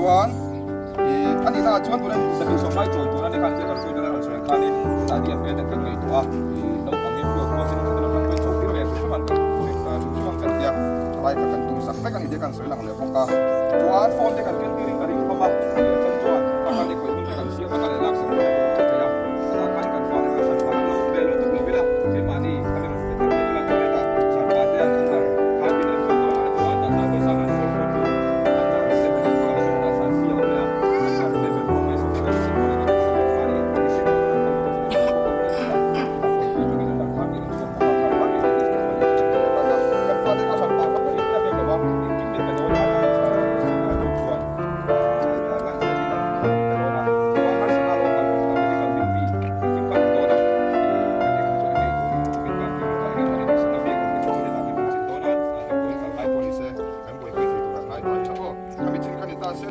Chuan ih a nihna ah chuan tuna 270 lai chawi tur a ni khan zir kan sawi dawn a rawn sawi ang khanin chutah ni a fel ten kan ngaihtuah a, ih naupang hi fuel pawh sin khat alo kan pawi chho tir ve hrim hrim ang kan hrim hrim ang kan tia lai kha kan tum sak vek a ni tih a kan sawi lang leh bawk a. Chuan phone te kan ken tir in ka ring hlawm a, ih a then chuan a khan equipment te kan siam a ka leh lak sak te pawh kan thei a, chutah khan kan fate kha hran pah an lo awm ve lutuk lo ila keimahni a mi rawn pe thar leh ula chuan hetah hran pah te an an khan min enkawl dawn a chuan tah chuan pawisa an phone phone chu an dar seven an phone a chuan tah chuan si a awm leh a an dar seven pawh mai sawm leh seven pawh an phone mahni mihring an kal lutuk chu an phone pawh an phone pui atangin an dar khan min chhuak bawk a khan mahni leh district pahnih te kan leh tan a kan fate kha hran pah kha kan in em em lo a engkim min pe dawn a chuan lunch te dinner min pe dawn a chuan harsatna lo kal bawk a medical bill fee engkim kan dawn a khatiang te chu engei tur tukin kan tih rawh engemaw ni harsatna vehicle te chu hetah kan chin dawn a damdawiin kal ngai pawh ni se kan buaipui thei tur an ngai ta tha aw khami chin kha ni ta se.